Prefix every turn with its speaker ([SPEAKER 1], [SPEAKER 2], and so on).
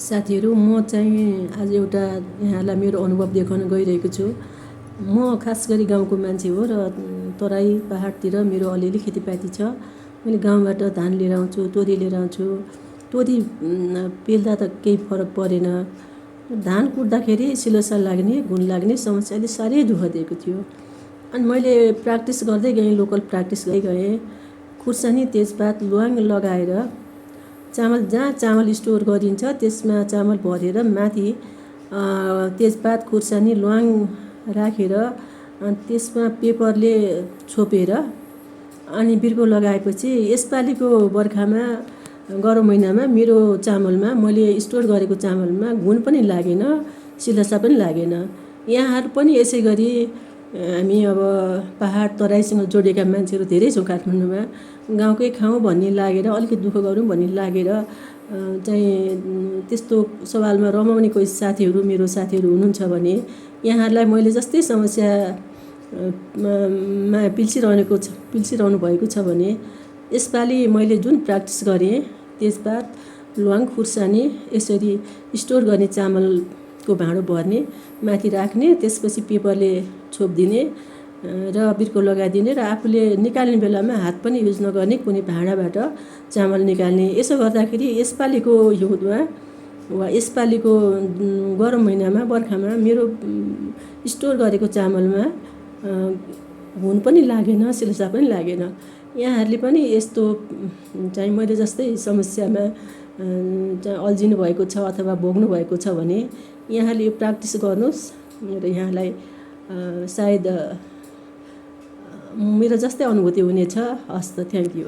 [SPEAKER 1] साथीहरू, म चाहिँ आज एउटा यहाँलाई मेरो अनुभव देखाउन गइरहेको छु। म खास गरी गाउँको मान्छे हो र तराई पहाडतिर मेरो अलिअलि खेतीपाती छ। मैले गाउँबाट धान लिएर आउँछु, तोरी लिएर आउँछु। तोरी पेल्दा त केही फरक परेन। धान कुट्दाखेरि सिलोसा लाग्ने, घुन लाग्ने समस्याले साह्रै दुःख दिएको थियो। अनि मैले प्र्याक्टिस गर्दै गएँ, लोकल प्र्याक्टिस गर्दै गएँ। खुर्सानी, तेजपात, ल्वाङ लगाएर चामल जहाँ चामल स्टोर गरिन्छ त्यसमा चामल भरेर माथि तेजपात, खुर्सानी, ल्वाङ राखेर त्यसमा पेपरले छोपेर अनि बिर्को लगाएपछि यसपालिको बर्खामा गरम महिनामा मेरो चामलमा, मैले स्टोर गरेको चामलमा घुन पनि लागेन, सिलसा पनि लागेन। यहाँहरू पनि यसै गरी हामी अब पहाड तराईसँग जोडेका मान्छेहरू धेरै छौँ काठमाडौँमा। गाउँकै खाउँ भन्ने लागेर, अलिकति दुःख गरौँ भन्ने लागेर चाहिँ त्यस्तो सवालमा रमाउने कोही साथीहरू, मेरो साथीहरू हुनुहुन्छ भने यहाँहरूलाई मैले जस्तै समस्या मा पिल्सिरहनु भएको छ भने यसपालि मैले जुन प्र्याक्टिस गरेँ, तेजपात, ल्वाङ, खुर्सानी यसरी स्टोर गर्ने चामलको भाँडो भर्ने, माथि राख्ने, त्यसपछि पेपरले छोपिदिने र बिर्को लगाइदिने र आफूले निकाल्ने बेलामा हात पनि युज नगर्ने, कुनै भाँडाबाट चामल निकाल्ने। यसो गर्दाखेरि यसपालिको हिउँदमा वा यसपालिको गरम महिनामा, बर्खामा मेरो स्टोर गरेको चामलमा घुन पनि लागेन, सिलसा पनि लागेन। यहाँहरूले पनि यस्तो चाहिँ मैले जस्तै समस्यामा चाहिँ अल्झिनु भएको छ अथवा भोग्नु भएको छ भने यहाँले यो प्र्याक्टिस गर्नुहोस् र यहाँलाई सायद मेरो जस्तै अनुभूति हुनेछ। हस् त, थ्याङ्क यू।